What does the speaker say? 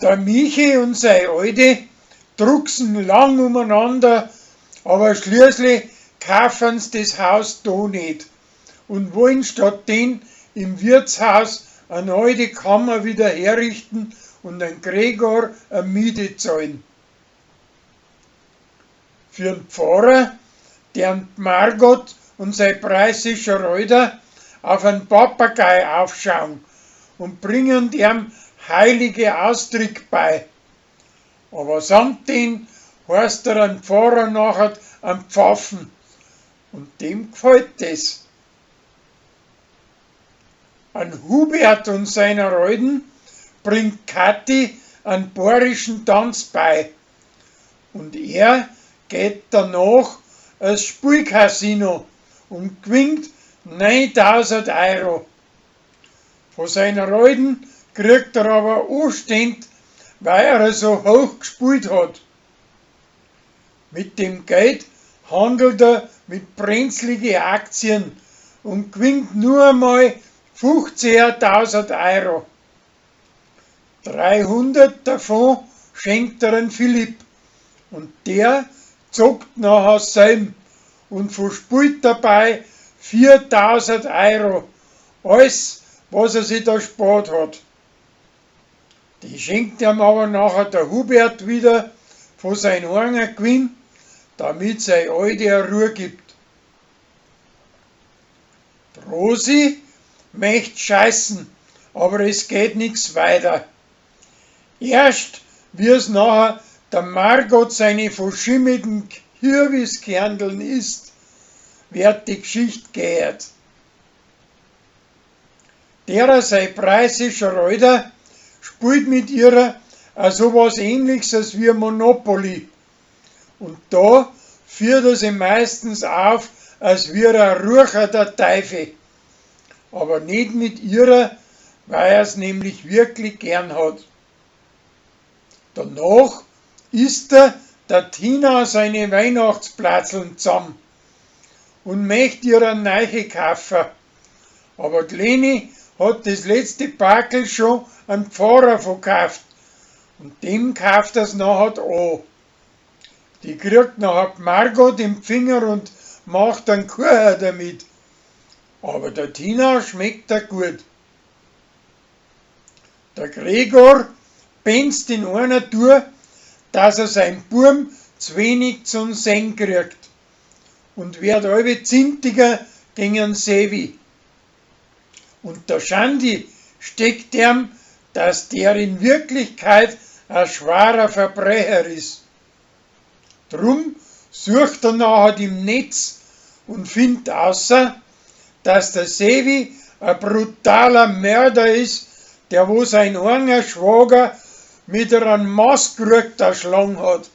Der Michi und sei Alte drucksen lang umeinander, aber schließlich kaufen's des Haus do ned und wollen statt den im Wirtshaus an alte Kammer wieder herrichten und an Gregor a Miete zahlen. Für'n Pfarrer, deren Margot und sein preußischer Alter auf einen Papagei aufschauen und bringen ihm heilige Ausdrück bei. Aber samt den heißt er an Pfarrer nachher am Pfaffen und dem gefällt des. An Hubert und seiner Alten bringt Kathi einen bayerischen Tanz bei und er geht danach als Spielcasino und gewinnt 9000 Euro. Von seiner Alten kriegt er aber Anstand, weil er so hoch gespielt hat. Mit dem Geld handelt er mit brenzlige Aktien und gewinnt nur einmal 15.000 Euro. 300 davon schenkt er an Philipp und der zockt nachher selb und verspielt dabei 4000 Euro. Alles, was er sich da gespart hat. Die schenkt ihm aber nachher der Hubert wieder von seinem eigenen Gewinn, damit sei Alte eine Ruhe gibt. Die Rosi möcht scheißen, aber es geht nix weiter. Erst wie's nachher der Margot seine verschimmelten Kürbiskerndeln isst, wird die Geschichte gehört. Derer sei preußischer Alter spielt mit ihrer a sowas ähnliches als wie Monopoly. Und da führt er sie meistens auf, als wie ein Rucher der Teufel. Aber nicht mit ihrer, weil er's nämlich wirklich gern hat. Danach isst er der Tina seine Weihnachtsplatzeln zusammen und möcht ihr einen Neiche kaufen. Aber die Leni hat das letzte Packel schon an Pfarrer verkauft und dem kauft er's nachher an. Die kriegt nachher die Margot im Finger und macht einen Kuchen damit. Aber der Tina schmeckt er gut. Der Gregor benzt in einer Tour, dass er sein Burm zu wenig zum Sehen kriegt und wird allweil zintiger gegen Sevi. Und der Schandi steckt ihm, dass der in Wirklichkeit ein schwerer Verbrecher ist. Drum sucht er nachher im Netz und findet außer, dass der Sevi ein brutaler Mörder ist, der wo sein eigener Schwager mit einem Maßkrug erschlagen hat.